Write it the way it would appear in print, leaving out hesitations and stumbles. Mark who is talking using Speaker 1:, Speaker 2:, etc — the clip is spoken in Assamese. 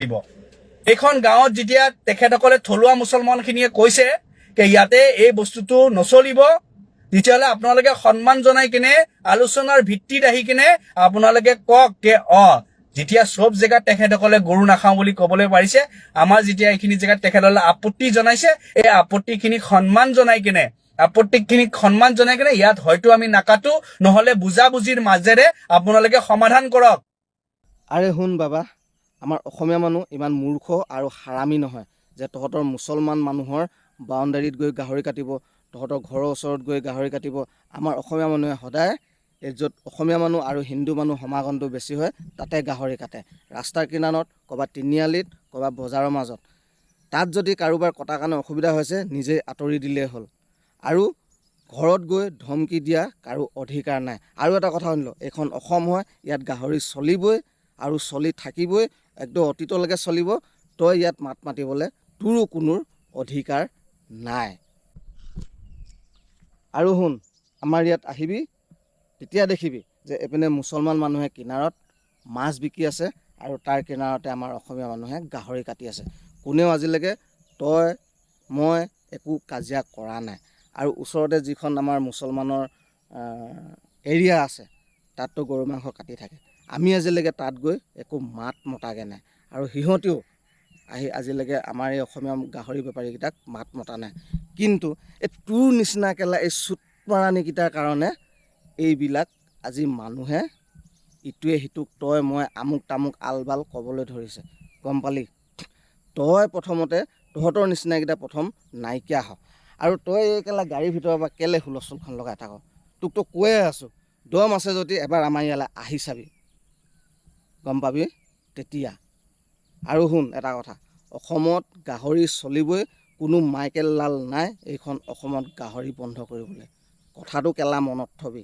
Speaker 1: লাগিব। এইখন গাঁৱত যেতিয়া তেখেতসকলে, থলুৱা মুছলমানখিনিয়ে কৈছে যে ইয়াতে এই বস্তুটো নচলিব, তেতিয়াহ'লে আপোনালোকে সন্মান জনাই কিনে আলোচনাৰ ভিত্তিত আহি কিনে আপোনালোকে কওক যে যেতিয়া চব জেগাত তেখেতসকলে গৰু নাখাওঁ বুলি ক'বলৈ পাৰিছে, আমাৰ যেতিয়া এইখিনি জেগাত তেখেতসকলে আপত্তি জনাইছে, এই আপত্তিখিনিক সন্মান জনাই কিনে, আপত্তিখিনিক সন্মান জনাই কিনে ইয়াত হয়তো আমি নাকাটো, নহ'লে বুজাবুজিৰ মাজেৰে আপোনালোকে সমাধান কৰক।
Speaker 2: আৰে শুন বাবা, আমাৰ অসমীয়া মানুহ ইমান মূৰ্খ আৰু হাৰামী নহয় যে তহঁতৰ মুছলমান মানুহৰ বাউণ্ডাৰীত গৈ গাহৰি কাটিব, তহঁতৰ ঘৰৰ ওচৰত গৈ গাহৰি কাটিব। আমাৰ অসমীয়া মানুহে সদায় এই য'ত অসমীয়া মানুহ আৰু হিন্দু মানুহ সমাগমটো বেছি হয়, তাতে গাহৰি কাটে। ৰাস্তাৰ কিনাৰত, ক'ৰবাত তিনিআলিত, ক'ৰবাত বজাৰৰ মাজত। তাত যদি কাৰোবাৰ কটাৰ কাৰণে অসুবিধা হৈছে, নিজেই আঁতৰি দিলেই হ'ল আৰু ঘৰত গৈ ধমকি দিয়া কাৰো অধিকাৰ নাই। আৰু এটা কথা শুনি ল, এইখন অসম হয়, ইয়াত গাহৰি চলিবই আৰু চলি থাকিবই, একদম অতীতলৈকে চলিব। তই ইয়াত মাত মাতিবলৈ তোৰো কোনো অধিকাৰ নাই। আৰু শুন, আমাৰ ইয়াত আহিবি, তেতিয়া দেখিবি যে এইপিনে মুছলমান মানুহে কিনাৰত মাছ বিকি আছে আৰু তাৰ কিনাৰতে আমাৰ অসমীয়া মানুহে গাহৰি কাটি আছে। কোনেও আজিলৈকে তই মই একো কাজিয়া কৰা নাই। আৰু ওচৰতে যিখন আমাৰ মুছলমানৰ এৰিয়া আছে, তাততো গৰু মাংস কাটি থাকে। আমি আজিলৈকে তাত গৈ একো মাত মতাগৈ নাই আৰু সিহঁতেও আহি আজিলৈকে আমাৰ এই অসমীয়া গাহৰি বেপাৰীকেইটাক মাত মতা নাই। কিন্তু এই তোৰ নিচিনা কেলা এই চুটমাৰাণীকেইটাৰ কাৰণে এইবিলাক আজি মানুহে ইটোৱে সিটোক তই মই আমুক তামুক আল বাল ক'বলৈ ধৰিছে, গম পালি? তই প্ৰথমতে তহঁতৰ নিচিনাকেইটা প্ৰথম নাইকিয়া হ। আৰু তই এই কেলা গাড়ীৰ ভিতৰৰ পৰা কেলে হুলস্থুলখন লগাই থাক? তোকতো কৈয়ে আছোঁ, দম আছে যদি এবাৰ আমাৰ ইয়ালৈ আহি চাবি, গম পাবি তেতিয়া। আৰু শুন এটা কথা, অসমত গাহৰি চলিবই। কোনো মাইকেল লাল নাই এইখন অসমত গাহৰি বন্ধ কৰিবলৈ। কথাটো কেলা মনত থবি।